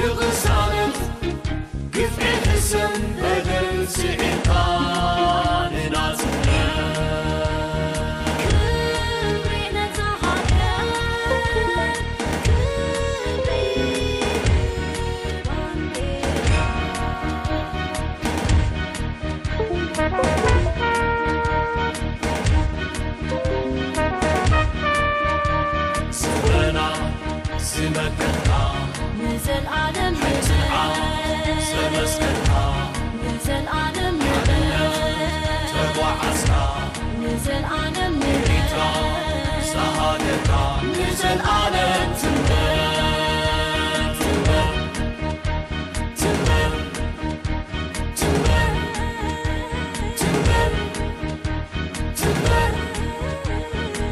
ንቕሳነት ግፍዒ ሕሰም በደል ስዒርካ ንናጽነት። ክብሪ ነዛ ሃገር፣ ክብሪ ባንዴራ። ስረና ዝመከትካ ንዘልኣለም ሓይትንዓ ዘመስከርካ ንዘልኣለም ንበር ተጓዓዝካ ንዘልኣለም ንበር ኤርትራ ዝሃገርካ ንዘልኣለም ትንበር ትንበር ትንበር ትንበር ትንበር ትንበር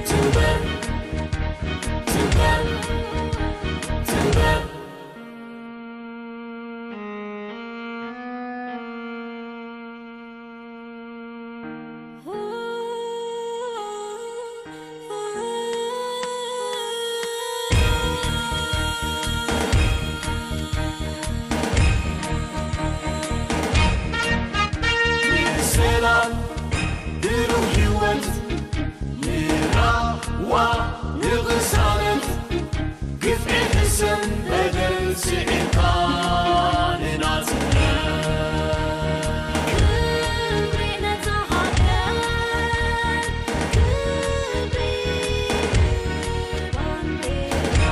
ትንበር ትንበር ትንበር ሰላም ብሩህ ህይወት ንራዋ ንቕሳነት ግፍዒ ሕሰም በደል ስዒርካ ንናጽነት። ክብሪ ነዛ ሃገር፣ ክብሪ ባንዴራ።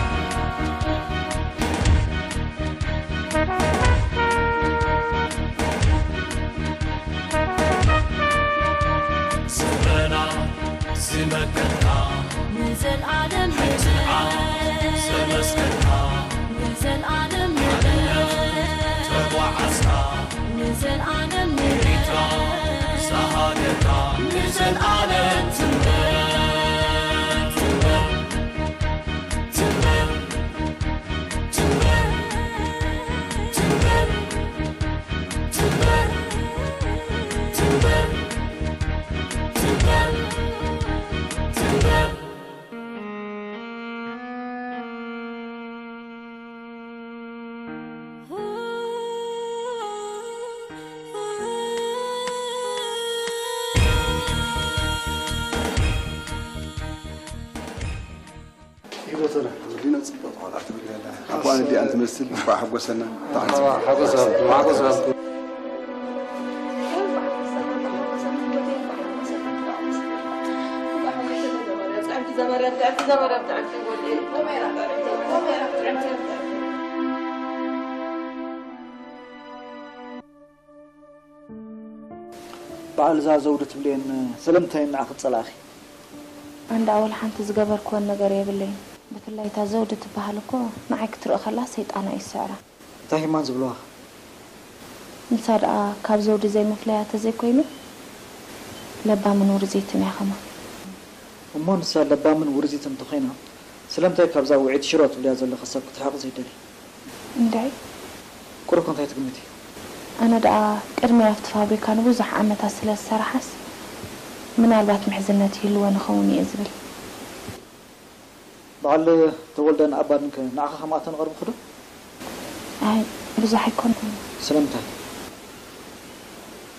ስረና ዝመከትካ ንዘልኣለም ሓይትንዓ ዘመስከርካ ንዘልኣለም ንበር ተጓዓዝካ ንዘልኣለም ንበር ኤርትራ ዝሃገርካ ንዘልኣለም ትንበር ትንበር ትንበር ትንበር ትንበር ትንበር ትንበር ትንበር ትንበር ህይወትና ወዲና ጽቡቕ ቆልዓ ትብለና። ኣቦኣን ኣዲኣን ትመስል። እንኳዕ ሓጎሰና። ሓጎስ ሃብኩም፣ ሓጎስ ሃብኩም። በዓል እዛ ዘውዲ ትብልየን ስለምንታይ ንዓኺ ትጸላእኺ? ኣነ ደኣ ወላ ሓንቲ ዝገበርክወን ነገር የብለይን። ብፍላይ እታ ዘውዲ ትበሃል እኮ ንዓይ ክትርኢ ከላ ሰይጣና እዩ ዝስዕራ። እንታይ ህማን ዝብልዋ? ንሳ ደኣ ካብ ዘውዲ ዘይምፍለያ ተዘይኮይኑ ለባምን ውርዚትን እያ ከማን። እሞ ንሳ ለባምን ውርዚትን እንተኾይና ስለምንታይ ካብዛ ውዒት ሽሮ ትብልያ ዘለኺ ሰብ ክትርሕቕ ዘይደሊ? እንድዒ። ቁሩብ ከ እንታይ ትግምቲ? ኣነ ደኣ ቅድሚያ ኣብቲ ፋብሪካ ንብዙሕ ዓመታት ስለ ዝሰራሓስ ምናልባት ምሕዝነት ይህልወን ይኸውን እየ ዝብል። በዓል ተወልደን ኣባድንከ ንዓኻ ከምኣተን ይቐርቡኺ ዶ? ኣይ ብዙሕ ኣይኮንኩን። ስለምንታይ?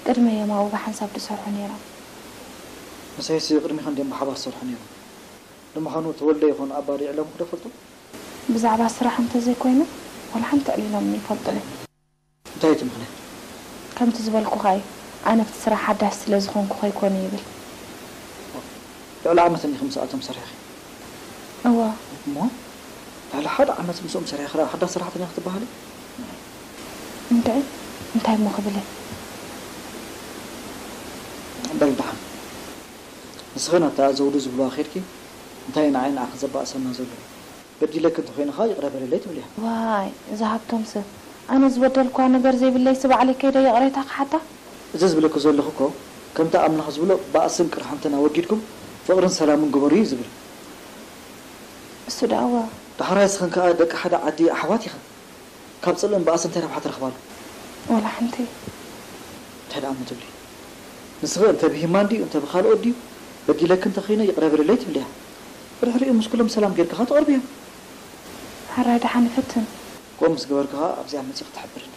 ቅድመዮም ኣብኡ ብሓንሳብ ድሰርሑ ነይሮም። ምሳይሲ ቅድሚኸን ድዮም ብሓባር ዝሰርሑ ነይሮም? ንምዃኑ ተወልደ ይኹን ኣባዲ ኣዕሊሎምኺ ዶ ይፈልጡ? ብዛዕባ ስራሕ እንተዘይኮይኑ ዋላ ሓንቲ ኣዕሊሎምኒ ኣይፈልጡን እዮም። እንታይ እቲ ምኽንያት? ከምቲ ዝበልኩኻ እዩ፣ ኣነ ኣብቲ ስራሕ ሓዳሽ ስለ ዝኾንኩ ከይኮነ ይብል። ልዕሊ ዓመት እንዲኺ ምስኣቶም ሰሪሕኺ? እወ። እሞ ልዕሊ ሓደ ዓመት ምስኦም ሰሪሕኺ ደኣ ሓዳስ ሰራሕተኛ ክትበሃሊ? እንድዒ እንታይ እሞ ክብል እየ? በል ደሓን ንስኺ ናብታ ዘውዱ ዝብልዋ ኬድኪ እንታይ ንዓይ ንዓኺ ዘባእሰና ዘሎ? በዲለኪ እንተኾይነ ኸኣ ይቕረ በልለይ ትብልያ። ዋይ እዛ ሃብቶም ሰብ፣ ኣነ ዝበደልክዋ ነገር ዘይብለይሲ ባዕለይ ከይደ ይቕሬታ ክሓታ? እዚ ዝብለኪ ዘለኹ እኮ ከምቲ ኣምላኽ ዝብሎ ባእስን ቅርሕንትን ኣወጊድኩም ፍቕርን ሰላምን ግበሩ እዩ ዝብል። እሱ ደኣ እወ። ዳሕራይ እስኽን ከኣ ደቂ ሓደ ዓዲ ኣሕዋት ኢኽን። ካብ ጽልእን ባእስን እንታይ ረብሓ ትረኽባሉ? ወላ ሓንቲ። እንታይ ደኣ እሞ ትብሊ? ንስኺ እንተ ብሂማን ድዩ እንተ ብኻልኦት ድዩ በዲለኪ እንተ ኺነ ይቕረ በልለይ ትብልያ። ብድሕሪኡ ምስ ኩሎም ሰላም ጌርኪ ኸኣ ተቕርብዮ። ሓራይ ደሓን እፈትን። ከምኡ ምስ ገበርካ ኸኣ ኣብዚኣ መጺኻ ክትሓብረኒ።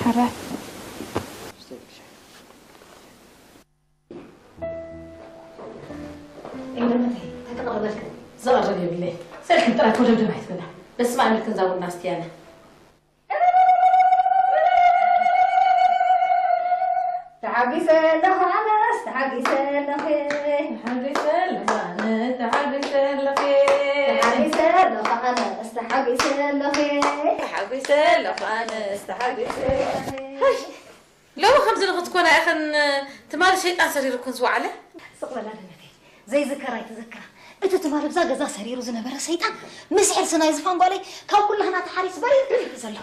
ሕራይ። ኤለመተይ፣ እንታይ ክቕርበልክን? ዝቐርብ የብለይ። ሰልክን ጥራይ ኮደምደም ኣይትበላ። በስመ ኣብ ኢልክን እዛ ቡና ኣስትያና። ተሓጒሰ ኣለኹ ኣነስ፣ ተሓጒሰ ኣለኹ። ተሓጒሰ ኣለኹ ኣነ፣ ተሓጒሰ ኣለኹ። ተሓጒሰ ኣለኹ ኣነስ፣ ተሓጒሰ ኣለኹ። ተሓጒሰ ኣለኹ ኣነስ፣ ተሓጒሰ ኣለኹ። ሎሚ ከምዚ ንኽትኮና ኢኽን ትማሊ ሸይጣን ሰሪሩክን ዝወዓለ? ስቕ በላ ደመተይ፣ ዘይዝከር ኣይትዘክራ። እቲ ትማሊ ብዛ ገዛ ሰሪሩ ዝነበረ ሰይጣን ምስ ሕርሲ ናይ ዝፋን ጓለይ ካብ ኩላህና ተሓሪስ በሪር እዩ ዘሎ።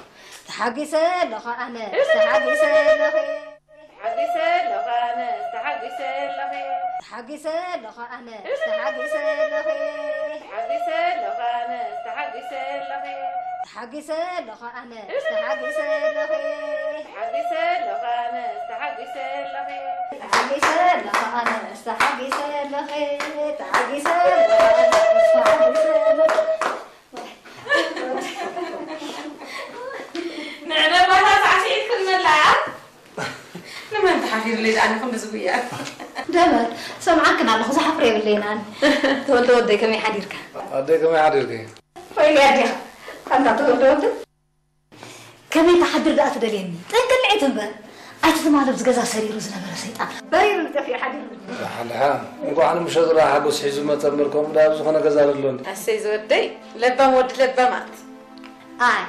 ተሓጒሰ ኣለኹ ኣነ፣ ተሓጒሰ ኣለኹ። ተሓጒሰ ኣለኹ ኣነ፣ ተሓጒሰ ኣለኹ። ተሓጒሰ ኣለኹ ኣነ፣ ተሓጒሰ ኣለኹ። ተሓጒሰ ኣለኹ ኣነ፣ ተሓጒሰ ኣለኹ። ተሓጒሰ ኣለኹ ኣነ፣ ተሓጒሰ ኣለኹ። ተሓጒሰ ኣለኹ ኣነ፣ ተሓጒሰ ኣለኹ። ተሓጒሰ ኣለኹ ኣነ፣ ተሓጒሰ ኣለኹ። ተሓጒሰ ኣለኹ ኣነ፣ ተሓጒሰ ኣለኹ። ንዕለባታ ሳዕስዒት ክንመልኣ። ንመን ተሓፊርለይ ደኣ ንኹን ብዝጉያ። ደመት፣ ሰምዓክን ኣለኹ፣ ዝሓፍር የብለይናን። ተወልደ ወደይ፣ ከመይ ሓዲርካ? ኣደይ፣ ከመይ ሓዲርኪ? ወይለይ ኣዴኻ። ኣንታ ተወልደ ወደይ። ከመይ ትሓድር ደኣ ትደልየኒ? ጥንቅልዒት እምበር። ኣይቲ ትማሊ ኣብዚ ገዛ ሰሪሩ ዝነበረ ሰይጣን በሪሩ ጠፊኡ ሓዲሩ። ደሓን፣ ደሓን። እንኳዕ ንምሸት ርኣ ሓጎስ ሒዙ መጸ እምበር፣ ከምኡ ደኣ ኣብ ዝኾነ ገዛ ደሎኒ። ኣሰይ ዝወደይ፣ ለባም ወዲ ለባማት። ኣይ፣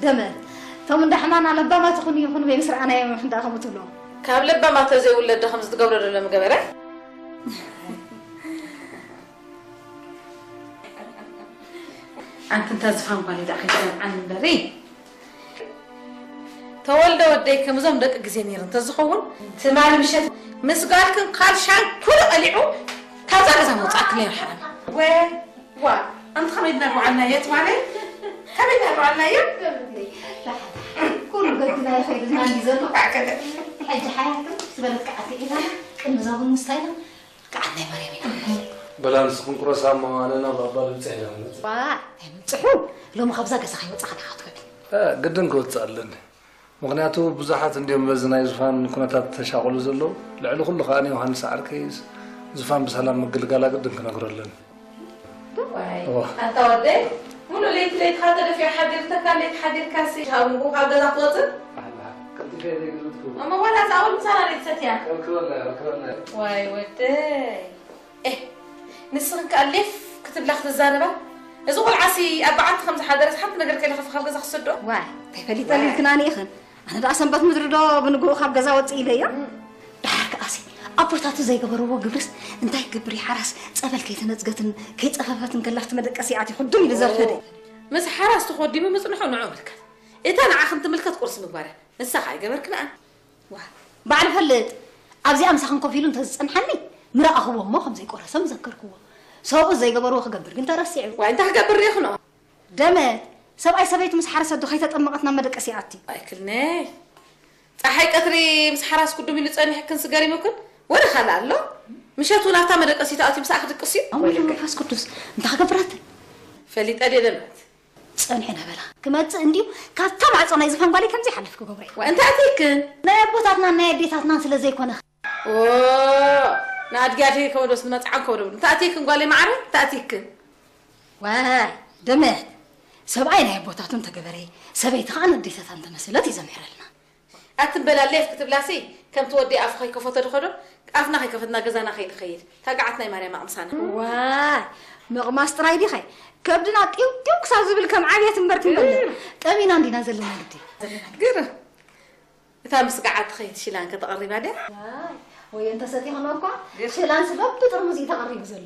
ደመት። እቶም እንዳ ሕማና ለባማት ይኹኑ ይኹኑ፣ በይ ምስ ረኣናዮም ኢኹም ደኣ ከምኡ ትብልዎም። ካብ ለባማት ዘይውለድ ዶ ከምዚ ትገብሮ ደሎ ምገበረ? ኣንቲ እንታ ዝፋን ጓለይ ደኣ ከይትሰምዓኒ እምበሪ። ተወልደ ወደይ ከምዞም ደቂ ግዜ ነይሩ እንተዝኸውን፣ ትማሊ ምሸት ምስ ጓልክን ካልሻን ኩሉ ቀሊዑ ካብዛ ገዛ ምውጻእኪ ነይሩ ሓራም። ወይ ዋ፣ ኣንቲ ከመይ ድና ጓዓልናዮ ትማሊ? ከመይ ድና ጓዓልናዮ? ኩሉ ገድና ይኸይድ ናንዲ ዘሎ። ባዕከለ። ሕጂ ሓያት ዝበለት ከዓት ዒዛና ቅድሚ ዛቡን ምስታይና ከዓት ናይ ማርያም ኢና። በላ ንስኽን ቁረሳ እሞ ኣነ ናብ ኣባ ልብጽሕ ኢና ንመጽእ። ዋ፣ እንታይ ምብጽሑ? ሎሚ ካብዛ ገዛ ከይወጻኻ ዳኻ ትውዕል። እ፣ ግድን ክወጽእ ኣለኒ። ምኽንያቱ ብዙሓት እንድዮም በዚ ናይ ዙፋን ኩነታት ተሻቕሉ ዘለዉ። ልዕሊ ኩሉ ከኣ ንዮሃንስ ዓርከይስ ዙፋን ብሰላም ምግልጋላ ግድን ክነግሮ ኣለኒ። ዋይ፣ እዋ። ኣንታ ወደይ፣ ሙሉእ ለይቲ ለይትኻ ተደፊኡ ሓዲርካስ፣ ለይቲ ሓዲርካሲ፣ ካብ ንግሆ ካብ ገዛ ክትወጽእ? ኣላ፣ ቀልጢፈ እየ ዘይግዝትኩ። እሞ ዋላ እዛ ኣወል ምሳና ለይቲ ሰትያ? ከልክበላ፣ ከልክበላ። ዋይ ወደይ። ኤህ፣ ንስኽን ከኣ ሌፍ ክትብላ ክትዛረባ? እዚ ቆልዓሲ ኣብ በዓልቲ ከም ዝሓደረስ ሓንቲ ነገር ከይለኸፈ ካብ ገዛ ክሰዶ? ዋይ፣ እንታይ ፈሊጠ ኢልክናኒ ኢኽን? ኣነ ደኣ ሰንበት ምድሪ ዶ ብንግሆ ካብ ገዛ ወጽእ ኢለዮ? እም። ደሓር ከኣሲ፣ ኣቦታቱ ዘይገበርዎ ግብርስ እንታይ ክገብር እዩ? ሓራስ ጸበል ከይተነጽገትን ከይጸፈፈትን ከላ ኣብቲ መደቀሲ ኣትዩ ክዱም ኢሉ ዘርፈደ። ምስ ሓራስ ተኾዲሙ ምጽንሑ ንዑ ምልከት። እታ ንዓኽን ትምልከት ቁርሲ ምግባረ ንሳ ከኣ ኣይገበርክንኣን። ዋ፣ ባዕሉ ፈልጥ። ኣብዚኣ ምሳኽን ኮፍ ኢሉ እንተዝጸንሓኒ፣ ምረኣኽዎ እሞ ከም ዘይቆረሰ ምዘከርክዎ። ሰብኡት ዘይገበርዎ ክገብር ግን ተረሲዑ። ዋይ፣ እንታይ ክገብር ርኢኽንኦ? ደመት፣ ሰብኣይ ሰበይቱ ምስ ሓረሰ ዶ ከይተጠመቐት ናብ መደቀሲ ይኣቲ? ኣይክልነይ። ጸሓይ ቀትሪ ምስ ሓራስ ክዱም ኢሉ ጸኒሕክንስ ገሪሙክን? ወረ ካልእ ኣሎ? ምሸት እውን ኣብታ መደቀሲቱ ኣትዩ ምሳኣ ክድቅስ እዩ? ኣወ ወይልከ። መንፈስ ቅዱስ፣ እንታይ ክገብራትን? ፈሊጠ ድየ ደመት? ጸንሒ ነበላ። ክመጽእ እንድዩ፣ ካብታ ማዕጾ ናይ ዝፋን ጓለይ ከምዚ ሓለፍ ክገብሮ እየ። ዋ፣ እንታይ ኣትይክን? ናይ ኣቦታትናን ናይ ኣዴታትናን ስለ ዘይኮነ። ኦ፣ ንኣድጊ ኣድጊ ከበዶስ ንመጽዓን ከበዶ። እንታይ ኣትይክን ጓለይ መዓረ? እንታይ ኣትይክን? ዋይ፣ ደመት። ሰብኣይ ናይ ኣቦታቱ እንተገበረ፣ ሰበይቲ ኸኣ ንኣዴታታ እንተመሰለት እዩ ዘምሕረልና። ኣቲ እምበላ ሌፍ ክትብላሲ፣ ከምቲ ወዲ ኣፉ ከይከፈቶ ድኸዶ፣ ኣፍና ከይከፈትና ገዛና ከይንኸይድ። ታግዓት ናይ ማርያም ኣቕምሳና። ዋይ፣ ምቕማስ ጥራይ ዲኸ? ከብድና ጢው ጢው ክሳብ ዝብል ከም ዓብየት እምበር ትንበል። እም። ጠሚና እንዲና ዘለና ግዲ። ግርም። እታ ምስ ገዓት ትኸይድ ሽላን ከተቕሪባ ድያ? ዋይ፣ ወይ እንተሰቲኽኖ እኳ፣ ግርም። ሽላንስ በብጥርሙዝ እዩ ተቐሪቡ ዘሎ።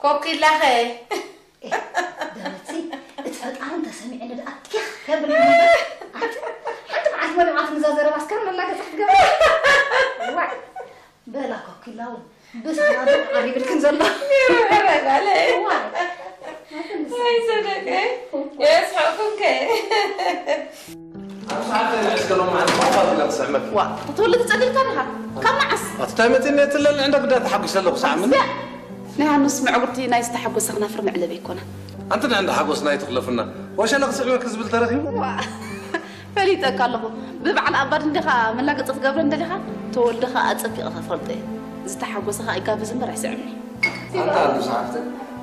ኮኪላኸ? ኤህ፣ ደመትሲ፣ እቲ ፈጣሪ እንተሰሚዑ ንድኣ ቲኽ ከብል እምበር፣ ኣቲ፣ ሓንቲ መዓልቲ መሊቓትኒ እዛ ዘረባ እስከ መላገጺ ክትገብር። ዋይ፣ በላ ኮኪላ እውን ብስና ዶ ዓሪብልክን ዘሎ። ይረጋለ። ዋይ። ወይ ሰደቀ፣ የስሕቕኩምከ። ኣብ ሰዓት ተንዕስ ከሎ መዓልቲ ኳኳ ትብላ ትስሕመኪ። ዋ፣ ክትወልድ ትጸሊልካ ዲኻ? ካብ መዓስ? ኣቲ እንታይ መጺኒ እትለልዕ እንዳ ግዳ ተሓጒሰ ኣለኹ ሳዕ ምን? ናይ ሃኑስ መዕጉርቲ ናይ ዝተሓጎሰ ክናፍር መዕለቢ ኣይኮነን። ኣንቲ ንዕንዳ ሓጎስና ኣይትኽለፍና። ወሸለ ክስዕበኪ ዝብል ተረኺቡ? ዋ፣ ፈሊጠካ ኣለኹ። ብበዓል ኣባዲ እንዲኻ መላገፂ ትገብረ እንደሊኻ፣ ተወልደ ኸዓ ኣፀቢቐ ኸፈልጦ እየ። ዝተሓጎሰ ኸዓ ይጋብዝ እምበር ኣይስዕብን እዩ። ኣንታ ኣሉ ሰዓብተ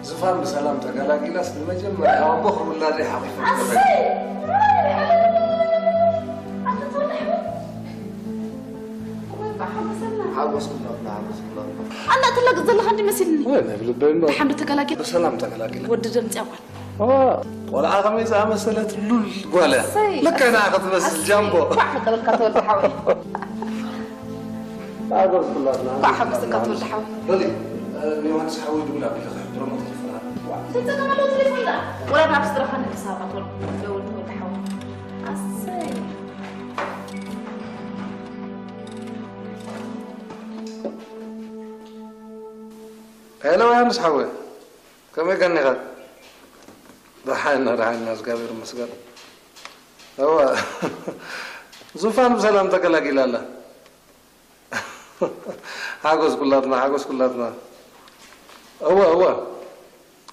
ዝፋን ብሰላም ተገላጊላስ ንመጀመርያ ኣቦ ውላደይ ሓቂፈ ኣሰይ! ሓጎስ ኩላትና ሓጎስ ኩላትና ኣንዳ ትላገፅ ዘለኻ እንዲ መሲልኒ። ወይ ናይ ብልበይ እምበር ሓምድ ተገላጊል ብሰላም ተገላጊላ ወዲ ደምፂ ኣጓል ቆልዓ ከመይ ዝኣመሰለት ሉል ጓል እያ ኣሰይ! ልካ ንዓ ክትመስል ጃምቦ ኳዕ ፈጠረልካ ተወልደ ሓወይ ሓጎስ ኩላትና ኳዕ ሓጎሰካ ተወልደ ሓወይ በሊ ዮሃንስ ሓወይ ድውል ኣቢለ ክሕብሮ መተለፈና ተጸገመ ለው ትሪፍ እንዳ ወላ ናብ ስድራኻ ንቅሳባ ተወልደ ደውል ተወልደ ሓወይ ኣሰይ ሄሎ ዮሃንስ ሓወይ ከመይ ቀኒኻ ደሓና ደሓና እግዚኣብሔር ይመስገን እዋ ዙፋን ብሰላም ተገላጊላ ኣላ ሓጎስ ኩላትና ሓጎስ ኩላትና እወ እወ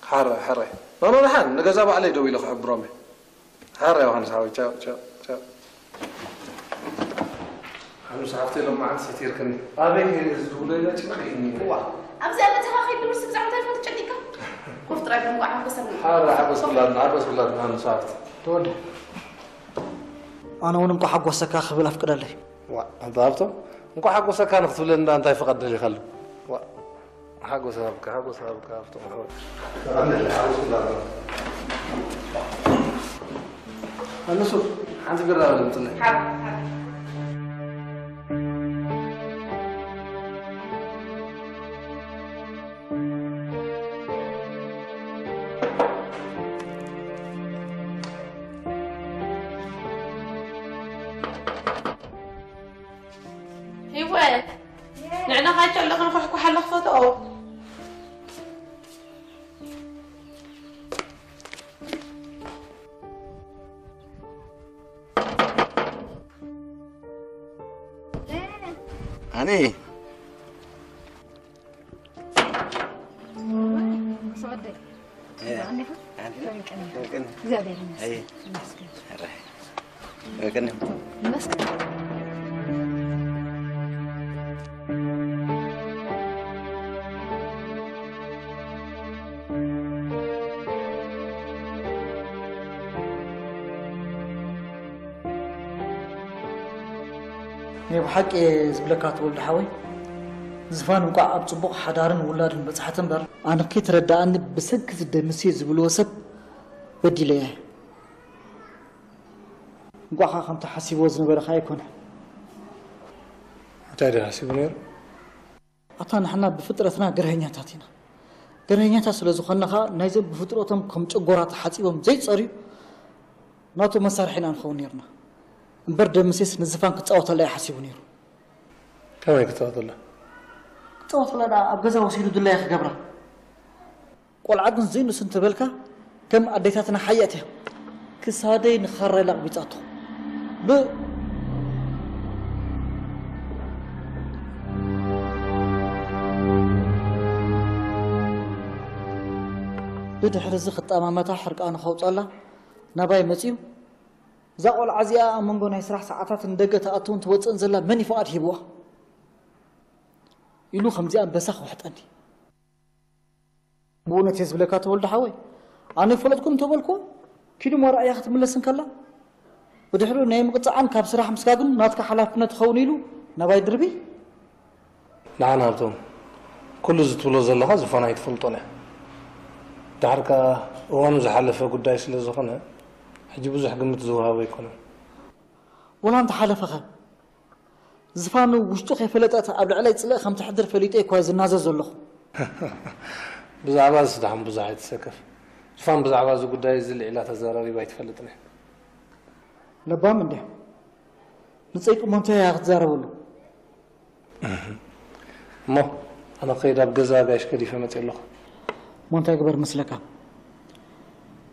ሓረ ሓረ ኖኖ ደሓን ንገዛ ባዕለይ ደው ኢለ ክሕብሮም እየ ሓረ ዮሃንስ ሓወይ ቻው ቻው ቻው ሓንሱ ሓፍተይ ሎማዓንቲ ሰቲርክኒ ኣበይ ከይደ ዝድውሎ ኢለ ጭንቕ ኢልኒ ዋ ኣብዚኣ መተኻ ከይድውል ስብዛዕ እንታይ ፈት ጨኒካ ኮፍ ጥራይ ብንቋዕ ሓጎሰና ሓረ ሓጎስ ኩላትና ሓጎስ ኩላትና ሓንሱ ሓፍቲ ተወደ ኣነ እውን እንኳ ሓጎሰካ ክብል ኣፍቅደለይ ዋ ኣንታ ሃብቶም እንኳ ሓጎሰካ ንክትብለኒ እንዳ እንታይ ፍቐድ ደሊኻሉ ዋ ሓጎስ ሃብካ ሓጎስ ሃብካ ሃብቶም ሓወይ ተቐንለ ሓጎስ ኩላትና ኣነሱ ሓንቲ ቢራ በል ምፅለይ ህይወት ንዕና ካይቸለኽን ኩሕኩሓለ ክፈትኦ ኣነ ናይ ብሓቂ እየ ዝብለካ ተወልደ ሓወይ ዝፋን እንቋዕ ኣብ ፅቡቕ ሓዳርን ውላድን በፅሓት እምበር ኣነ ከይተረዳኣኒ ብሰንኪ ዝደምስየ ዝብልዎ ሰብ በዲለያ እየ እንቋዕ ከዓ ከምቲ ሓሲብዎ ዝነበረ ከዓ ኣይኮነ እንታይ ደ ሓሲቡ ነይሩ ኣታ ንሕና ብፍጥረትና ገርሀኛታት ኢና ገርሀኛታት ስለ ዝኾንና ከዓ ናይዞም ብፍጥረቶም ከም ጨጎራ ተሓፂቦም ዘይፀርዩ ናቱ መሳርሒ ኢና ንኸውን ነርና እምበር ደምሴስ ንዝፋን ክፃወተላ እዩ ሓሲቡ ነይሩ ከመይ ክፃወተላ ክፃወተላ ደኣ ኣብ ገዛ ወሲዱ ድላየ ክገብራ ቆልዓ ግን ዘይንእሱ እንተበልካ ከም ኣዴታትና ሓያት እያ ክሳደይ ንኻራ ኢላ ኣቕቢፃቶ ብ ብድሕሪ እዚ ክጠማመታ ሕርቃኑ ከውፀላ ናባይ መፅዩ እዛ ቆልዓ እዚኣ ኣብ መንጎ ናይ ስራሕ ሰዓታት ንደገ ትኣትውን ትወፅእን ዘላ መን ይፍቓድ ሂብዋ ኢሉ ከምዚኣ ኣንበሳ ክውሕጠኒ ብእውነት እየ ዝብለካ ተወልደ ሓወይ ኣነ ይፈለጥኩም እንተበልኩም ኪዱ ሞራእያ ክትምለስ እንከላ ብድሕሪኡ ናይ ምቕፃዕን ካብ ስራሕ ምስጋግን ናትካ ሓላፍነት ይኸውን ኢሉ ናባይ ድርቢ ንዓና ሃብቶም ኩሉ እዚ ትብሎ ዘለኻ ዝኾነ ኣይትፈልጦን እያ ድሓር ከኣ እዋኑ ዝሓለፈ ጉዳይ ስለ ዝኾነ ሕጂ ብዙሕ ግምት ዝወሃቦ ኣይኮነን ወላ እንተሓለፈኸ ዝፋኑ ውሽጡ ከይፈለጠት ኣብ ልዕለይ ፅልኢ ከም ትሕድር ፈሊጠ እኳ ዝናዘዝ ዘለኹ ብዛዕባ እዚ ስዳሕም ብዙሕ ኣይትሰከፍ ዝፋን ብዛዕባ እዚ ጉዳይ እዚ ልዒላ ተዛራሪባ ኣይትፈልጥን እያ ለባም እንዲያ ንፀይቂ ሞንተያ ክትዛረበሉ እሞ ኣነ ከይድ ኣብ ገዛ ጋሽ ገዲፈ መፅእ ኣለኹ ሞንታይ ግበር መስለካ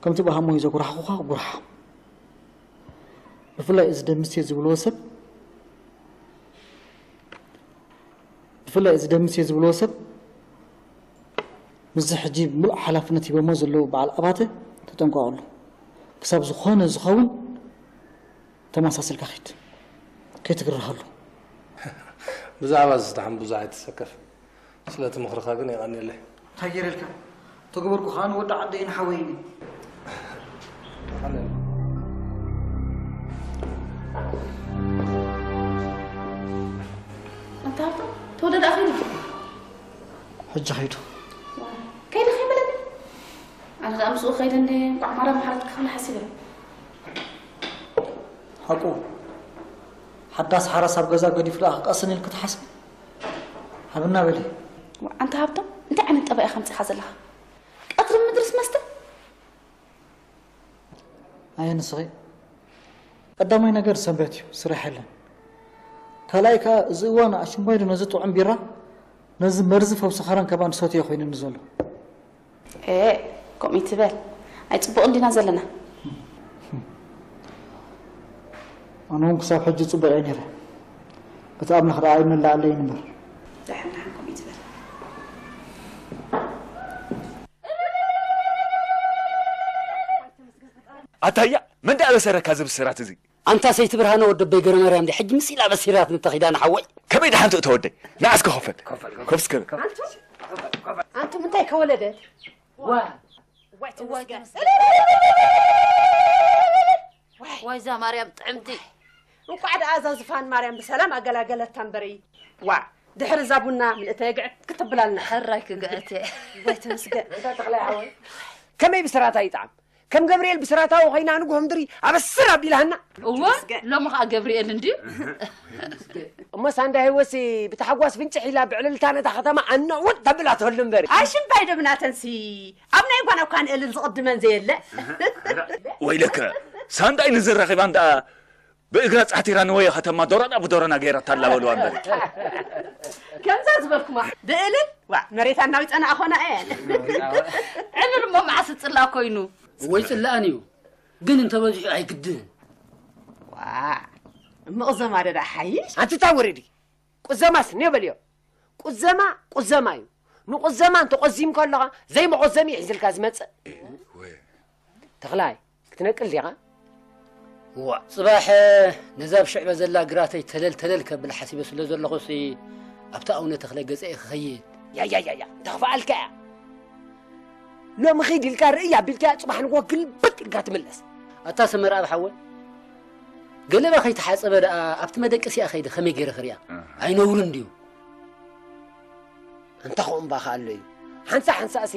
ከምቲ ብሃሞይ ዘጉራሕኩኻ ጉርሓ ብፍላይ እዚ ደምስቴ ዝብልዎ ሰብ ብፍላይ እዚ ደምስቴ ዝብልዎ ሰብ ምስዚ ሕጂ ሙሉእ ሓላፍነት ሂቦሞ ዘለዉ በዓል ኣባተ ተጠንቀቐሉ ክሳብ ዝኾነ ዝኸውን ተመሳሲልካ ኺድ። ከይትግረሃሉ። ብዛዕባ እዚ ተሓምቡዛ ኣይትሰከፍ። ስለቲ ምኽርኻ ግን የቐንየለይ። እንታይ ገይረልካ? ተገበርኩ ኸኣ ንወዲ ዓደይ ንሓወይን እዩ። ኣንታ ሃብቶም ተወለደ ኣኸይዱ ሕጂ ኸይዱ። ከይደ ከይበለኒ ኣነ ደኣ ምስኡ ከይደ እንደ እንቋዕ ማርያም መሓረት ክኽብል ሓሲበ። ሓቁ ሓዳስ ሓራስ ኣብ ገዛ ገዲፉ ደኣ ክቀስን ኢልክ ትሓስቢ? ሃብና በሊ። ኣንታ ሃብቶም እንታይ ዓይነት ጠባይ ኢኻ ምጺኻ ዘለኻ? ቀትሪ ምድርስ መስተ? ኣየ ንስኺ ቀዳማይ ነገር ሰንበት እዩ፣ ስራሕ የለን። ካልኣይ ከኣ እዚ እዋን ኣሽንኳይዶ ነዚ ጥዑም ቢራ ነዚ መርዚ ፈውሲ ኸረን ከማን ሰትዮ ኮይኑኒ ዘሎ። ኤ ከምኡ ይትበል። ኣይጽቡቕ እንዲና ዘለና። ኣነ እውን ክሳብ ሕጂ ጽቡቕ እየ ነይረ። እቲ ኣምላኽ ደኣ ኣይመላኣለይን እምበር። ደሓን ደሓን ከምኡ ይትበል። ኣታያ መን ደኣ በሰረካ እዚ ብስራት እዚ? ኣንታ ሰይቲ ብርሃነ ወደበይ ገረማርያም ድያ ሕጂ ምስ ኢላ በሲራትኒ ተኺዳ ንሓወይ። ከመይ ደሓን ትእቶ ወደይ? ንዓ እስከ ኮፈል። ኮፍ እስከ በል። ኣንቱም እንታይ ከወለደት? ዋይ እዛ ማርያም ጥዕምቲ። እንቋዕ ደኣ እዛ ዝፋን ማርያም ብሰላም ኣገላገለታ እምበሪ። ዋእ ድሕሪ እዛ ቡና ምልእተ የግዕት ክትብላልና። ሕራይ ክግዕት እየ። ወይ ተመስገን። ከመይ ብስራታ ይጥዓም? ከም ገብርኤል ብስራታዊ ኮይና ንግሆ ምድሪ ኣበስር ኣቢላሃና። እወ ሎሚ ከዓ ገብርኤል እንድዩ። እሞ ሳንዳ ህይወትሲ ብታሕጓስ ፍንጭሕ ኢላ ብዕልልታ ነታ ከተማ ኣነውት ተብላ ትህሉ እምበሪ። ኣሽምባይ ደብናተንሲ ኣብ ናይ ጓና እኳ ንእልን ዝቕድመን ዘየለ። ወይለከ ሳንዳይ ንዝረኺባን ደኣ ብእግራ ጻሕቲራ ንወየ ከተማ ዶሮና ብዶሮና ገይራታ ኣላ በልዋ እምበሪ። ከምዛ ዝበልኩማ ብእልን ዋ መሬት ኣናዊጸና ኣኾና እየን። ዕልል እሞ መዓስ ጽላ ኮይኑ። ወይ ጽላእን እዩ ግን እንተበዚሑ ኣይግድን። ዋ እምቕ ዘማደ ደኣ ሓይሽ። ኣንትታ ውረዲ ቁዘማስ እኒኦ በልዮ። ቁዘማ ቁዘማ እዩ። ንቁዘማ እንተቆዚምካ ኣለኻ ዘይመቆዘሚ እዩ ሒዝልካ ዝመፅእ። ተኽላይ ክትነቅል ዲኻ? እዋ ፅባሕ ነዛ ኣብ ሽዕበ ዘላ ግራተይ ተለል ተለል ከብል ሓሲበ ስለ ዘለኹሲ ኣብታ ኣውነ ተኽለ ገፀ እየ ክኸይድ። ያያያያ እንተኽፍኣልካ እያ። ሎሚ ኺድ ኢልካ ርእይ ኣቢልካያ ፅባሕ ንግሆ ግልብጥ ኢልካ ትምለስ። ኣታ ሰመርኣብ ሓወይ ገለባ ከይተሓፀበ ደኣ ኣብቲ መደቀሲኣ ከይደ ከመይ ገይረ ክሪኣ? ኣይነውርን ድዩ? ኣንታ ኸኡ እምባ ኸኣ ኣሎ እዩ። ሓንሳእ ሓንሳእሲ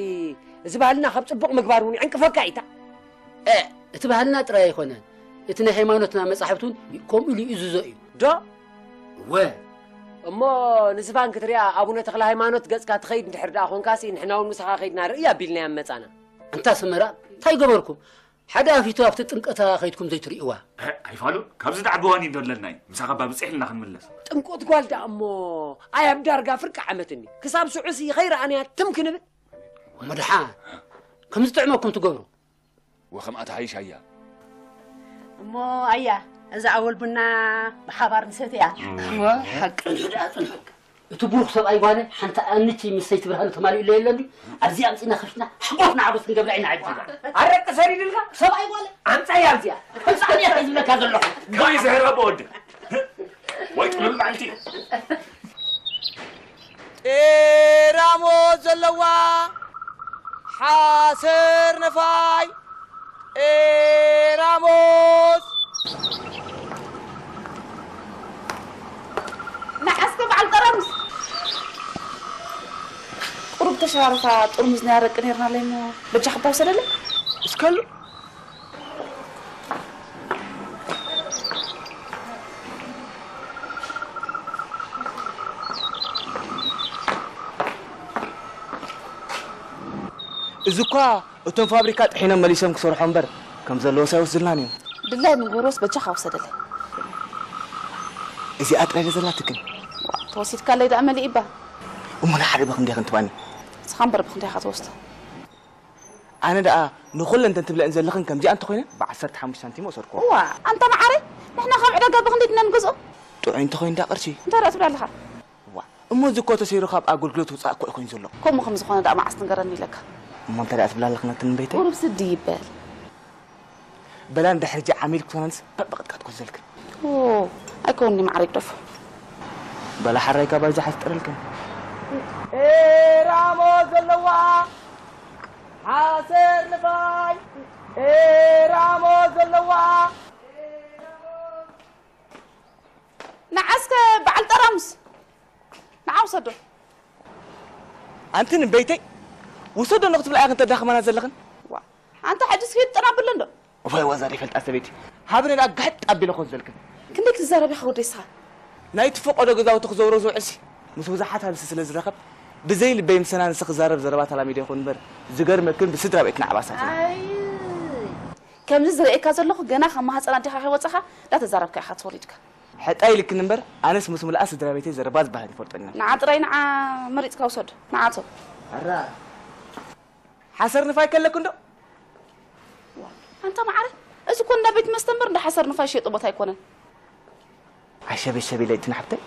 እዚ ባህልና ካብ ጽቡቕ ምግባር እውን ይዕንቅፈካ እዩ እታ። እ፣ እቲ ባህልና ጥራይ ኣይኮነን፣ እቲ ናይ ሃይማኖትና መጻሕፍቲ እውን ከምኡ ኢሉ ይእዝዞ እዩ። ዶ? እወ። እሞ ንዝፋን ክትሪኣ ኣቡነ ተኽለ ሃይማኖት ገጽካ ትኸይድ እንድሕር ደኣ ኾንካሲ ንሕና እውን ምሳኻ ከይድና ርእይ ኣቢልናያ ምመጻና። ኣንታ ሰመራ እንታይ ገበርኩም? ሓደ ኣፊቱ ኣብቲ ጥምቀታ ከይድኩም ዘይትርእይዋ። ኣይፋሉ ካብዚ ደዓ ብዋኒን ዶ ኣለና እዩ ምሳኻ ባብፅሕ ኢልና ክንምለስ። ጥምቆት ጓል ደኣ እሞ ኣይ ኣብ ዳርጋ ፍርቂ ዓመት እኒ ክሳብ ሽዑሲ ከይረኣናያ ትም ክንብል። እሞ ደሓን ከምዚ ጥዕመኩም ትገብሩ። ወኸምኣ ትሓይሽ ኣያ። እሞ ኣያ እዛ ኣወል ቡና ብሓባር ንሰትያ። እዋ ሓቂ። ጽንሑ ደኣ ጽንሑ። እቲ ብሩኽ ሰብኣይ ጓለ ሓንቲ ኣንቲ ምስ ሰይቲ ብርሃኑ ተማሊኡ ኣሎ የለን ድዩ? ኣብዚ ኣምጺና ከፊትና ሓጎስና ሓጎስ ክንገብራ ኢና ሕጂ። ኣረቂ ሰሪድልካ? ሰብኣይ ጓለ ኣምጻያ ኣብዚኣ። ከምዚ ኣምያ እንታይ ዝብለካ ዘለኹ? ከመይ ዝሕረብ ወዲ? ወይ ጥሉል መዓልቲ። ጤራሞት ዘለዋ ሓሰር ነፋይ ጤራሞት ንዓስከ በዓል ጠራሙስ ቁሩብ ተሸራርፋ ጥርሙዝ ናይ ኣረቂ ነይርና ኣለይ እሞ በጃ ክባ ውሰደለይ እስከሉ እዚ እኳ እቶም ፋብሪካ ጥሒኖም መሊሶም ክሰርሖ እምበር ከም ዘለዎስ ኣይወስድልናን እዮም። ድላይ ምግበሮስ በጃኻ ውሰደለይ። እዚኣ ጥራይ ዶ ዘላትክን? ተወሲድካለይ ደኣ መሊእ እባ። እሞ ንሓደ ብኽንደይ ክንትባኒ? ንስኻ እምበር ብኽንደይ ኢኻ ትወስዶ? ኣነ ደኣ ንኹለን እተን ትብለአን ዘለኽን ከምዚኣ እንተኾይነን ብዓሰርተ ሓሙሽተ ሳንቲም ወሰድክዎ። እዋ ኣንታ መዓረይ ንሕና ካብ ዕዳጋ ብኽንደይ ድና ንገዝኦ? ጥዑይ እንተኾይኑ ደኣ ቅርሺ። እንታይ ደኣ ትብል ኣለኻ? እዋ እሞ እዚ እኮ ተሰይሩ ካብ ኣገልግሎት ውፃእ እኮ እዩ ኮይኑ ዘሎ። ከምኡ ከም ዝኾነ ደኣ መዓስ ትንገረኒ ኢለካ? እሞ እንታይ ደኣ ትብላ ኣለኽና ትንበይተይ? ቁሩብ ስዲ ይበል። በላ እንድሕር ሕጂ ዓሚል ክትኮናንስ በብቕጥቃጥ ኮዘልክን። ኦ፣ ኣይኮንኒ ማዕረ ይግደፎ። በላ ሓራይ ካባይ ዝሓፍጥረልክን። ኤራሞ ዘለዋ ሓሰር ንፋይ፣ ኤራሞ ዘለዋ። ንዓስከ በዓል ጠራሙስ፣ ንዓ ውሰዶ። ኣንቲ ንበይተይ ውሰዶ ንክትብላ ኢኽን ተዳኽመና ዘለኽን። ዋ፣ ኣንታ ሕጂስ ሂድ ጥራብለ እንዶ። ዋይ፣ ዋዛ ዘይፈልጣ ሰበይቲ። ሃብኒ ደኣ ጋሕጥ ኣቢለ ኮዘልክን። ክንደይ ክትዛረብ ኢኻ ወደይ ንስኻ? ናይቲ ፈቆዶ ገዛውቲ ክዘውሮ ዝውዕልሲ ምስ ብዙሓት ሃልሲ ስለ ዝረኸብ፣ ብዘይ ልበይ ምሰና ንስ ክዛረብ ዘረባ ተላሚደ ይኹን እምበር፣ ዝገርመክን ብስድራ ቤትና ዓባሳት ኢና። ኣይ፣ ከምዚ ዝርእየካ ዘለኹ ገና ካብ ማህፀን ኣዴኻ ከይወፃኻ እንዳተዛረብካ ኢኻ ተወሊድካ። ሕጣ ኢልክን እምበር፣ ኣነስ ምስ ሙሉኣ ስድራ ቤተይ ዘረባ ዝበሃል ይፈልጦን ኢና። ንዓ ጥራይ ንዓ መሪፅካ ውሰድ። ንዓቶ። ኣራ። ሓሰር ንፋይ ከለኩ እንዶ? ዋ፣ ኣንታ ማዕረ፣ እዚ እኮ እንዳ ቤት መስተ እምበር እንዳ ሓሰር ንፋይ ዝሸጦ ቦታ ኣይኮነን። ኣሸበሸብ ኢለ እቲ ንሓብተይ።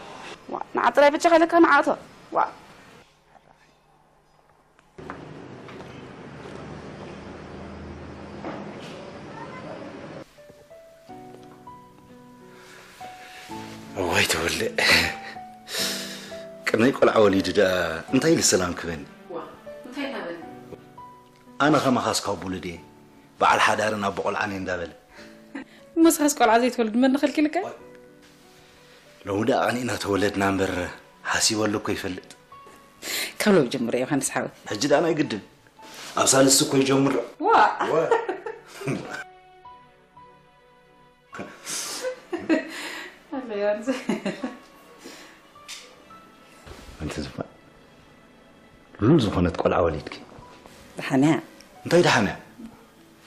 ዋ፣ ንዓ ጥራይ በጃኻ ኢለካ ንዓቶ። ዋ። እዋይ ተወልደ፣ ቅድመይ ቆልዓ ወሊዱ ደኣ እንታይ ኢሉ ሰላም ክበኒ? ዋ፣ እንታይ እናበለ? ኣነ ከማኻስ ካብ ውሉድ እየ፣ በዓል ሓዳርን ኣቦ ቆልዓን እየ እንዳበለ። እሞ ንስኻስ ቆልዓ ዘይትወልድ መን ከልኪልካ? ሎሚ ደኣ ቀኒእና ተወለድና እምበር፣ ሓሲበሉ እኮ ይፈልጥ። ካብ ሎሚ ጀምሮ ዮሃንስ ሓወይ። ሕጂ ደኣ ናይ ግድን። ኣብ ሳልስቲ እኮ ይጀምር። ዋ! ዋ! ኣለ ዮሃንስ። ኣንቲ ዝፋን፣ ልሉል ዝኾነት ቆልዓ ወሊድኪ። ደሓንያ። እንታይ ደሓንያ?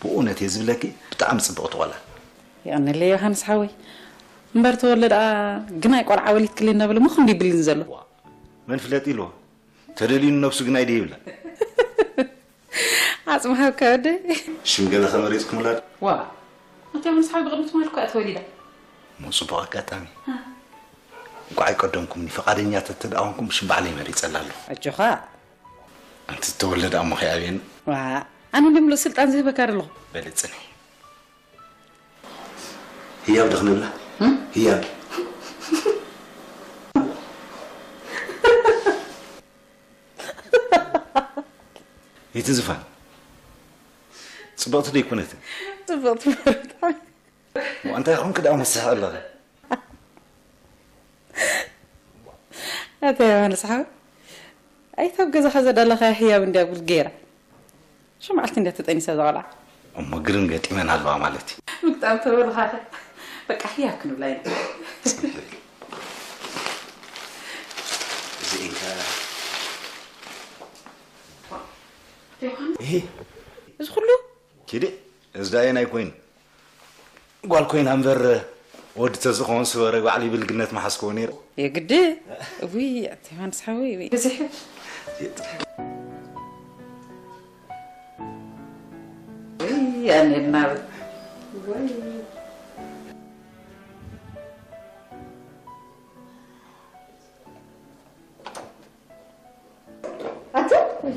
ብእውነት እየ ዝብለኪ፣ ብጣዕሚ ጽብቕቲ ቆልዓ። የቐንየለይ ዮሃንስ ሓወይ። እምበር ተወልደ ደኣ ግናይ ቆልዓ ወሊድክለይ እናበለ እሞ ክንዲ ይብልን ዘሎ። ዋ፣ መን ፍለጥ ኢልዎ? ተደልዩ ንነብሱ ግናይ ደይብላ። ዓጽሚ ሃብካ ወደይ። ሽም ገለ ከመሪጽኩምላ ዶ? ዋ፣ ኣቲ ዮሃንስ ሓወይ ብቕድሚ ትማል እኮ እያ ተወሊዳ። እሞ ጽቡቕ ኣጋጣሚ። እ። እንኳዕ ኣይቀደምኩምኒ፣ ፈቓደኛታት እንተ ደኣ ኾንኩም ሽም ባዕለይ መሪጸላ ኣለኹ። ኣጆኻ። ኣንቲ ተወልደ ደኣ እሞ ከይኣብየኒ። ዋ፣ ኣነ እንደ ምሉእ ስልጣን ዝህበካ ዶ ኣለኹ? በሊ ጽንሒ። ህያብ ዶ ክንብላ? እም? ህያብ። እቲ ዝፋን ጽብቕቲ ዶ ኣይኮነትን? ጽብቕቲ እሞ ብጣዕሚ። እንታይ ኾንክ ደኣ መስሕ ኣለኻ? ኣታ ዮሃንስ ሓወይ፣ ኣይታ ኣብ ገዛኻ ዘዳለኻያ ህያብ እንድያ ጉድ ገይራ። ሽዑ መዓልቲ እንድያ ተጠኒሳ እዛ ቆልዓ። እሞ ግርም ገጢመን ኣለዋ ማለት እዩ። ምግጣም ተበልኻኸ። በቃ ህያብ ክንብላ ኢና። እዚ እንካ ዮሃንስ፣ እሂ። እዚ ኩሉ? ኪዲ፣ እዚ ዳየን ኣይኮይን። ጓል ኮይና እምበር ወዲ ተዝኸውን ስበረ ባዕሉ ይብል ግነት መሓዝክዎ ነይረ። የግዲ? እውይ፣ ኣቲ ዮሃንስ ሓወይ፣ እውይ። በዚሑ። እውይ፣ ኣነ እናበል። ወይ። ኣቲ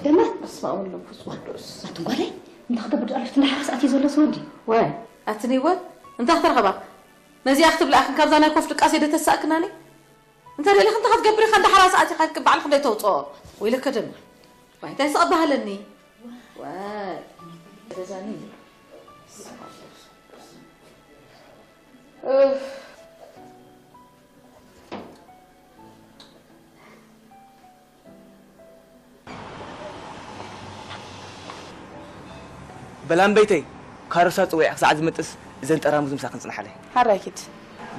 ደመ በስመ ኣብ ወወልድ ወመንፈስ ቅዱስ። ኣቲ ጓለይ፣ እንታይ ክገብር ደኣ ኣለሽ? ትንሓ ሰዓት እዩ ዘሎ ሰው እንዲ። ወይ፣ ኣቲ ነይወት፣ እንታይ ክትረኸባ? ነዚኣ ክትብላ ኣክን ካብዛ ናይ ኮፍ ድቃሴ ዶ ተሳእክናኒ? እንተ ደሊኽ እንታይ ክትገብር ኢኻ? እንዳ ሓራ ሰዓት ኢኻ ባዕልኽ እንደ ተውፅኦ። ወይለከ ደመ። ዋይ፣ እንታይ ስቕ በሃለኒ? ዋይ፣ ገዛኒ። እፍ። በላምበይተይ፣ ካሮሳ ጽውዒ ክሳዕ ዝመጥስ እዘን ጠራሙዝ ምሳኽን ጽንሓለይ። ሓራይ ኪድ።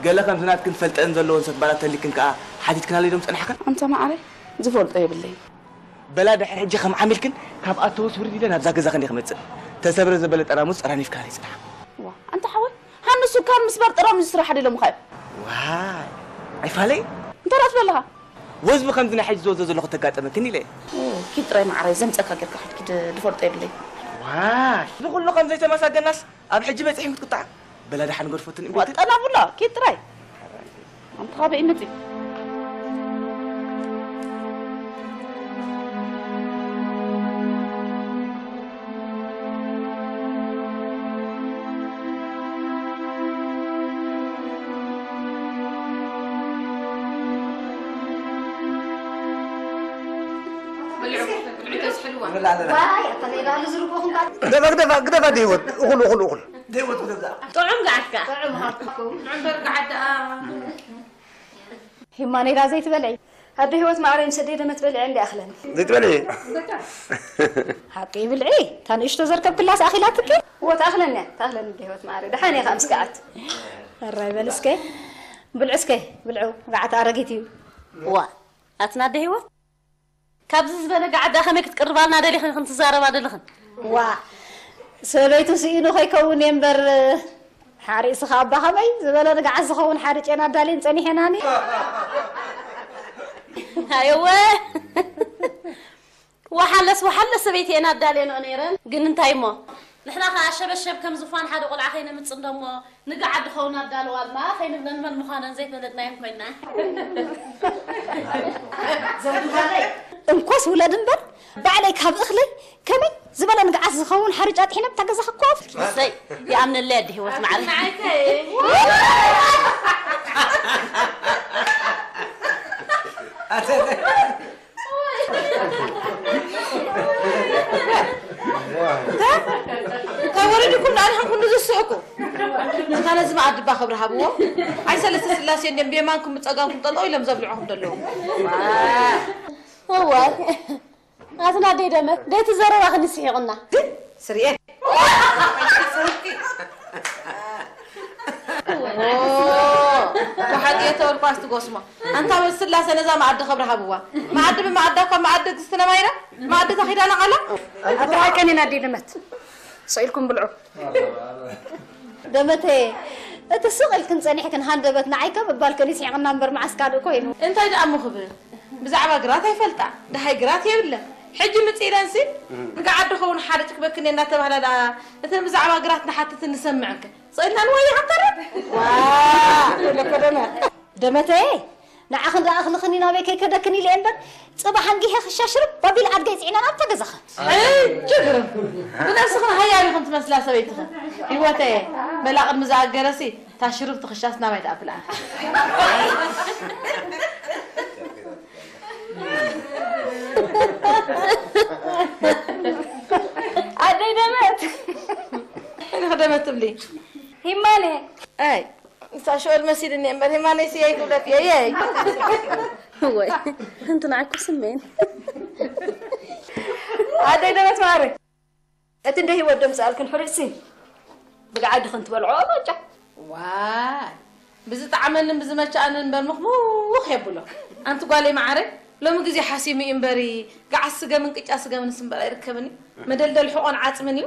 ገለ ከምዚ ናትክን ፈልጠን ዘለዎን ሰትባላት ተሊክን ከኣ ሓቲትክናለይ ዶም ጸናሕክን? ኣንታ መዓረይ፣ ዝፈልጦ የብለይን። በላ ድሕሪ ሕጂ ከም ዓሚልክን ካብ ኣተውስ ውርድ ኢለ ናብዛ ገዛኽን እየ ክመጽእ። ተሰብረ ዘበለ ጠራሙዝ ጸራኒፍካለይ ጽናሕ። ዋ፣ ኣንታ ሓወይ፣ ሃንሱ ካብ ምስባር ጠራሙዝ ስራሕ ኣደለ ምዃን። ዋይ፣ ኣይፋለይ? እንታይ ደኣ ትብል ኣለኻ? ወዝቢ ከምዚ ናይ ሕጂ ዝወዘ ዘለኹ ተጋጠመክን ኢለ እየ። ኦ፣ ኪድ ጥራይ መዓረይ ዘምጸካ ጌርካ ኪድ፣ ኪድ ድፈልጦ የብለይ። ዋይ፣ እዚ ኩሉ ከም ዘይተመሳገናስ ኣብ ሕጂ በጺሕን ክትቁጣዕ? በላ ደሓን ገድፎትን እምቢ ዋጠና ቡላ፣ ኪድ ጥራይ። ኣንተ ኻበይ መጺ? ክብላ ኣለና። ዋይ፣ ኣታ ሌላ ኣሉ ዝርግቦ ክንካ። ግደፋ፣ ግደፋ፣ ግደፋ፣ ደህይወት። እኹል፣ እኹል፣ እኹል። ደህይወት ግደፋ። ጥዑም ገዓትካ። ጥዑም ሃብትኩም። እምበር ገዓት ደኣ። ሂማኔላ ዘይትበልዒ? ኣደ ህይወት ማዕረይ ምስ ኣደይ ደመት በሊዐ እንዲ ኣኽለኒ። ዘይትበልዒ? ሓቂ ብልዒ፣ እታ ንእሽቶ ዘርከብክላስ ኣኺላትኪ? እዎ፣ ትኣኽለኒ እያ፣ ትኣኽለኒ ኣደ ህይወት ማዕረይ። ደሓን እየ ከኣ ምስ ገዓት። እራይ በል እስከ። ብልዑ እስከ፣ ብልዑ። ገዓት ኣረጊት እዩ። ዋ፣ ኣትና ኣደ ህይወት? ካብዚ ዝበለ ገዓት ደኣ ከመይ ክትቅርባልና ደሊኽን ኢኽን ትዛረባ ደለኽን? ዋ፣ ሰበይቱ ስኢኑ ከይከውን እየ እምበር፣ ሓሪስኻ ኣባ ከመይ ዝበለ ንገዓት ዝኸውን ሓርጭ እየን ኣዳልየን ጸኒሐናኒ። ኣየወ። ወሓለስ፣ ወሓለስ ሰበይቲ እየን ኣዳልየንኦ ነይረን። ግን እንታይ እሞ? ንሕና ኸኣ ሸበሸብ ከም ዝፋን ሓደ ቆልዓ ከይነምጽእ እንዶ እሞ ንገዓት ድኸውን ኣዳልዋ ድማ ከይንብለን መን ምዃነን ዘይፈለጥናየን ኮይና። ዘውድባለይ። እንኮስ ውለድ እምበር፣ ባዕለይ ካብ እኽለይ ከመይ ዝበለ ንግዓት ዝኸውን ሓርጭ ኣጥሒነ ኣብታ ገዛ ክኮፍ። እሰይ፣ ይኣምነለይ ኣደ ህይወት ማዕረ። እንታይ ወሪድኩም ደኣ ንሕንኩም ንዝስሕቁ? እንታ ነዚ መኣዲ እባ ክብሪ ሃብዎ። ኣይ ሰለስተ ስላሴ እንድዮም ብየማንኩም ብጸጋምኩም ጠጠው ኢሎም ዘብልዑኹም ዘለዉ። እዋይ፣ ኣትና ኣደይ ደመት፣ ደይ ትዘረባኽኒ ስሒቑና። ስርኤ። ብሓቂ እየ ተበልኳስ ትጎስሞ። ኣንታ ስላሴ ነዛ መኣዲ ክብሪ ሃብዋ። መኣዲ ብመኣዳ እኳ መኣዲ እግዝእትነ ማይረ፣ መኣዲ ተኺዳና ቃላ። ኣታ ሓቀን ኢና ኣደይ ደመት። ስቕ ኢልኩም ብልዑ። ደመተየ፣ እቲ ስቕ ኢልክን ጸኒሕክን ሃንደበት ንዓይ ከም እባልከን ይስሒቕና እምበር መዓስ ካልእ ኮይኑ። እንታይ ደኣ እሞ ክብል? ብዛዕባ ግራት ኣይፈልጣ፣ ደሃይ ግራት የብለን። ሕጂ ምጽእ ኢለንሲ፣ ንገዓት ድኸውን ሓርጭ ክበክን እየ እናተባህላ ደኣ፣ እተን ብዛዕባ ግራት ንሓትትን ንሰምዕን ከ? ስቕ ኢልና ንወዮ ሃብታራት? ዋ! ደመተየ፣ ንዓኽን ደኣ እኽልኽኒ ናበይ ከይከደክን ኢለ እየ እምበር፣ ጽባሕ ኣንጊሀ ክሻ ሽርብ ኣቢለ ኣድገይ ጽዒነ ናብታ ገዛኸ። ሕጂ ግርም። ብነብስኽን ሃያል ኢኽን ትመስላ ሰበይትኽን። ህይወተየ፣ መላ ቅድሚ ዝኣገረሲ፣ እታ ሽርብቲ ክሻስ ናባይ ደኣ ብልኣ። ኣደይ ደመት። ሕልኽ ደመት ትብሊ። ሂማነ። ኣይ፣ እታ ሽወል መሲልኒ እምበር፣ ሂማነይ ስየይ ክብለክ እየ፣ የይ። ወይ፣ እንቱ ንዓኩም ስሜን። ኣደይ ደመት ማረ። እቲ እንደ ህይወት ደምጽኣልክን ሕሩጭሲ፣ ብግዓት ድኽን ትበልዖ ባጫ። ዋይ፣ ብዝጠዓመንን ብዝመቸኣንን እምበር ምኽሙኽ የብሎ። ኣንቲ ጓለይ መዓረ፣ ሎሚ ግዜ ሓሲሙ እዩ እምበሪ፣ ገዓስ ስገምን ቅጫ ስገምን እምበር ኣይርከብን እዩ። መደልደል ሕቖን ዓጽምን እዩ።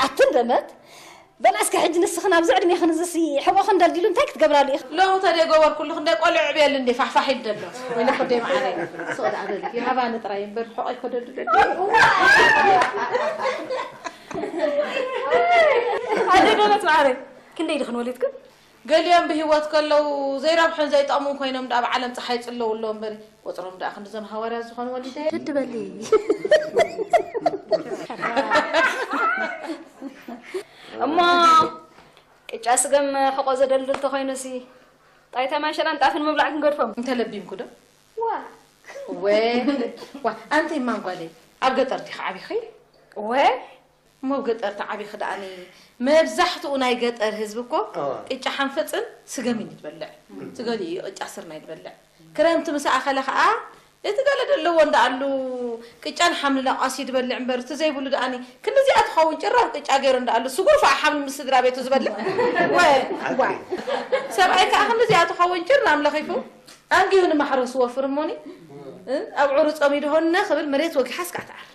ኣትን ደመት፣ በል እስከ ሕጂ ንስኽን ኣብዚ ዕድሜኽን እዚሲ ሕቖኽን ደልዲሉ እንታይ ክትገብራሉ ኢኽን? ሎሚ ተደይ ገበርኩሉ ክንደይ ቆልዑ ዕብየሉ እንዴ ፋሕፋሕ ይደሎ። ወይለ ኮደይ መዓረይ። ስቕ ደኣ በሊ። ይሃባኒ ጥራይ እምበር ሕቖይ ኮደሉ ደሎ። ኣደይ ደመት መዓረይ፣ ክንደይ ድኽን ወሊድክን? ገሊኦም ብህይወት ከለዉ ዘይረብሑን ዘይጠቕሙን ኮይኖም ደኣ ኣብ ዓለም ጸሓይ ይጽለዉ ኣለዉ እምበሪ፣ ቁጽሮም ደኣ ክንድዞም ሃዋርያት ዝኾኑ ወሊደ። ግዲ በሊ። እሞ ቅጫ ስገም ሕቖ ዘደልድል ተኾይኑሲ፣ ጣይታ ማንሸላን ጣፍን ምብላዕ ክንገድፎም። እንተለቢምኩ ዶ? ዋ። ወ-፣ ዋ፣ ኣንተይ ማንጓለይ፣ ኣብ ገጠር ዲኺ ዓቢኺ? ወ-፣ እሞ ኣብ ገጠር ተዓቢኺ ደኣኒ፣ መብዛሕትኡ ናይ ገጠር ህዝቢ እኮ እዋ። ቅጫ ሓንፈጽን ስገምን እዩ ዝበልዕ። እቲ ገሊኡ እዩ ቅጫ ስርናይ ዝበልዕ። ክረምቲ ምስ ኣኸለ ኸኣ፣ እቲ ገለ ደለዎ እንዳኣሉ ቅጫን ሓምሊ ላቋሲ ዝበልዕ እምበር፣ እቲ ዘይብሉ ደኣኒ፣ ክንዲዚኣ ትኸውን ጭራም ቅጫ ገይሩ እንዳኣሉ፣ ስጉር ፋ ሓምሊ ምስ ስድራ ቤቱ ዝበልዕ። ወ-፣ ዋይ። ሰብኣይ ከኣ ክንዲዚኣ ትኸውን ጭራም ለኺፉ፣ ኣንጊሁ ንማሕረስ ወፍር እሞኒ፣ እ፣ ኣብ ዑሩ ጸሚዱ ሆነ ክብል መሬት ወጊሓ እስካዕ ትዓር።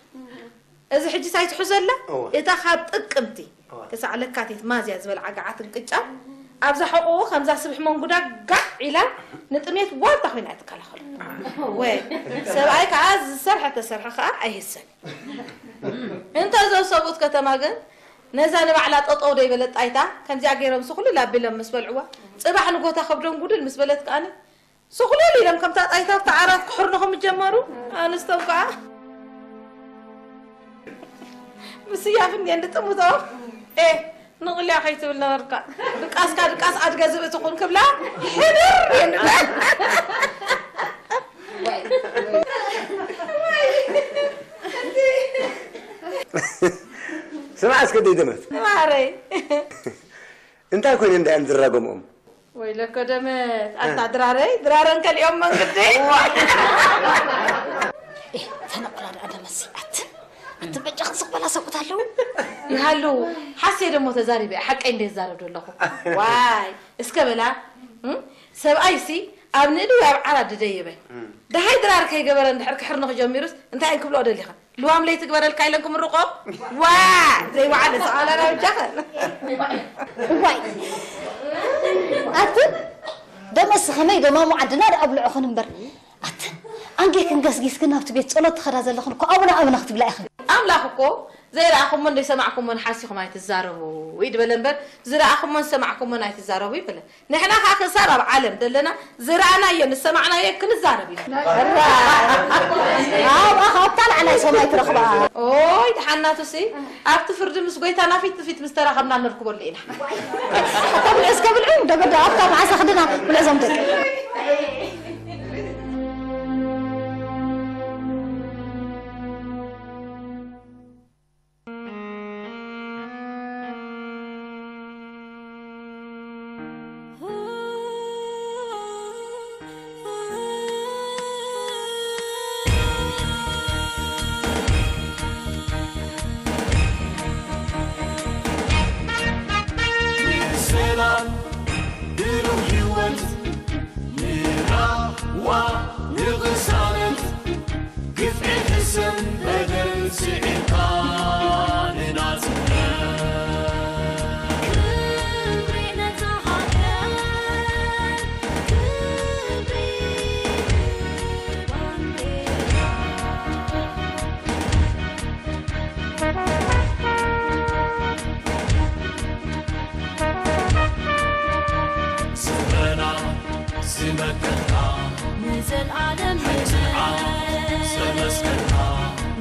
እዚ ሕጂ እንታይ ትሕዞ ኣላ? እወ። እታ ካብ ጥቅምቲ እወ። ክሳዕ ለካቲት ማዝያ ዝበልዓ ገዓትን ቅጫን ኣብዛ ሕቖኡ ከምዛ ስብሒ መንጉዳ ጋዕ ኢላ ንጥሜት ዋልታ ኮይና እያ ትከላኸሎ። እወ። ወይ ሰብኣይ ከኣ ዝሰርሐ ተሰርሐ ከኣ ኣይህሰን። እንተ እዞም ሰብኡት ከተማ ግን ነዛ ንባዕላ ጠጠው ደይበለት ጣይታ ከምዚኣ ገይሮም ስኹልል ኣቢሎም ምስ በልዕዋ፣ ጽባሕ ንጎታ ከብዶም ጉድል ምስ በለት ከኣኒ ስኹልል ኢሎም ከምታ ጣይታ ኣብታ ዓራት ክሕርኑ ከም ጀመሩ፣ ኣንስቶም ከኣ ብስያፍ እንድየን ዝጥምቶ። ኤ፣ ንቕልያ ከይትብል ነበርካ። ድቃስካ ድቃስ ኣድገ ዝብኢ ትኹን ክብላ፣ ሕብር እየን ዝብላ። ኣስከ ደይ ደመት። ማረይ። እንታይ ኮይነ እንዳ እዮም ዝራገምኦም? ወይለኮ ደመት፣ ኣታ ድራረይ፣ ድራረን ከሊኦም መንግደይ። ኤ፣ ተነቕላ ደኣ ደመሲ፣ ኣትን፣ ኣትን በጃኽን ስቕ በላ ሰብኡት ኣለዉ። ይሃለዉ፣ ሓስየ ደሞ ተዛሪበ፣ ሓቀይ እንደ ይዛረብ ዘለኹ። ዋይ፣ እስከ በላ፣ እም? ሰብኣይሲ ኣብ ንእዲ ወይ ኣብ ዓራት ድደየበ። ደሃይ ድራር ከይገበረ እንድሕር ክሕርንኽ ጀሚሩስ፣ እንታይ እንክብልኦ ደሊኻ? ልዋም ለይትግበረልካ ኢለን ክምርቆ? ዋ! ዘይወዓለ ሰቓላና ብጃኸ። እዋይ! ኣትን ደመስ ከመይ ደማሙ ዓድና ደኣ ብልዑኽን እምበር። ኣትን ኣንጌክን ገስጊስክን ናብቲ ቤት ጸሎት ትኸዳ ዘለኽን እኮ ኣቡነ ኣቡነ ክትብላ ኢኽን። ኣምላኽ እኮ ዘይረኣኹሞን ዘይሰማዕኩሞን ሓሲኹም ኣይትዛረቡ ይድበለ እምበር፣ ዝረኣኹሞን ዝሰማዕኩሞን ኣይትዛረቡ ይበለ። ንሕና ኸኣ ክሳብ ኣብ ዓለም ዘለና ዝረኣናዮን ዝሰማዕናዮ ክንዛረብ ኢና። ኣብኣ ኸኣ ኣብታ ላዕላይ ሰማይ ትረኽባ። ኦይ፣ ደሓናቱሲ፣ ኣብቲ ፍርዲ ምስ ጐይታና ፊት ንፊት ምስ ተራኸብና ነርክበሉ ኢና። እታ ብልዑ እስከ ብልዑ፣ ደገ ዶ ኣብታ መዓስ ኣኽድና ብልዕዞም ደቂ። ሰላም ብሩህ ህይወት ንራህዋ ንቕሳነት ግፍዒ ሕሰም በደል ስዒርካ ንናጽነት። ክብሪ ነታ ሃገር፣ ክብሪ ባንዴራ። ስረና ዝመከትና ንዘልኣለም ሓይትንዓ ንበር። ዘመስከርና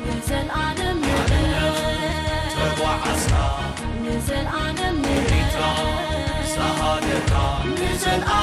ንዘልኣለም ንበር። ሓርነት ተጓዓዝና ንዘልኣለም ንበር። ኤርትራ ዝሃገርና ንዘልኣለም